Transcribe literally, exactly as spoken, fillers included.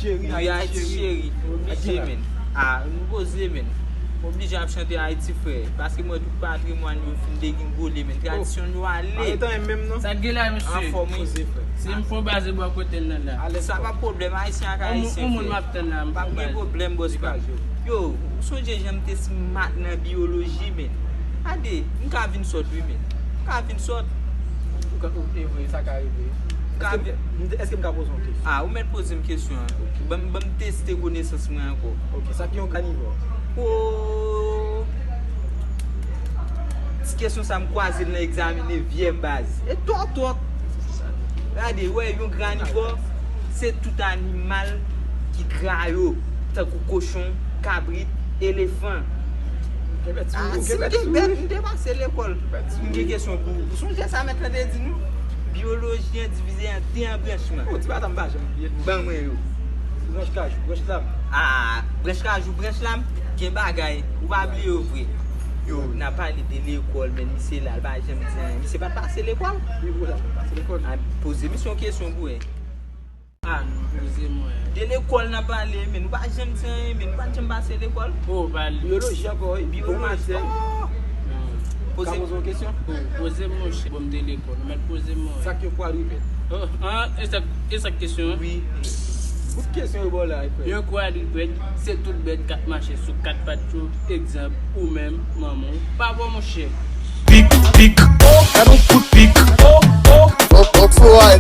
Wi, Ayiti cheri, oblije, men. Ah, nou poze, men. Oblije ap chante Ayiti, frè. Paske mwen, tout patrimwàn yo fin degringole, men. Tradisyon yo ale. Sa k gen la, mesye? Anfòm, wi. Se m fon baze bò kote l nan la. Sa pa pwoblèm, Ayisyen ak Ayisyen, frè. Yon moun m ap tann la, m fon baze. Pa gen pwoblèm, bòs pa. Yo, ou sonje jan m te smat nan biyoloji, men. Gade, m ka vin sòt, wi, men. M ka vin sòt. Ou ka, ou, e vre, sa ka rive. M ka vin. Èske m ka poze yon kesyon? Ah, ou mèt poze m kesyon an. Ok. Ban m, ban m teste konesans mwen ankò. Ok, sa ki yon kanivò? Oh! Ti kesyon sa m kwaze l nan egzamen nevyèm, baz. E twòp, twòp. Gade, wè, yon granivò, se tout animal ki gra yo, tankou kochon, kabrit, elefan. Ah, si m gen bèt, m te pase lekòl. M gen kesyon pou ou. Ou sonje sa mèt lan te di nou? Biyoloji an divize an de an branchman. Ban mwen yo. Branch kajou, branch lam. Ah, branch kajou, branch lam, gen bagay. Ou pa bliye yo vre. Yo, n ap pale de lekòl, men misye la, l pa janm di anyen. Misye pa t pase lekòl? Li vre, l pa t pase lekòl. Ah, poze misye yon kesyon pou wè. Ah, non, poze mwen. De lekòl n ap pale, men nou pa janm di anyen, men nou pa t janm pase lekòl. Oh, pale. Biyoloji ankò, wi. Biyoloji. Oh! Ka poze yon kesyon? Oh, poze mwen, chè. Bon, m te lekòl. Ou mèt poze mwen. Sa k yon kwadripèd? Oh, ah, e sa, e sa k kesyon an? Wi. Bout kesyon yo ba w la, frè. Yon kwadripèd, se tout bèt k ap mache sou kat pat yo. Egzanp, ou menm, manman w, papa w, monchè. Pik, pik, oh, gad yon kout pik, oh, oh. Bon, bon, fò a,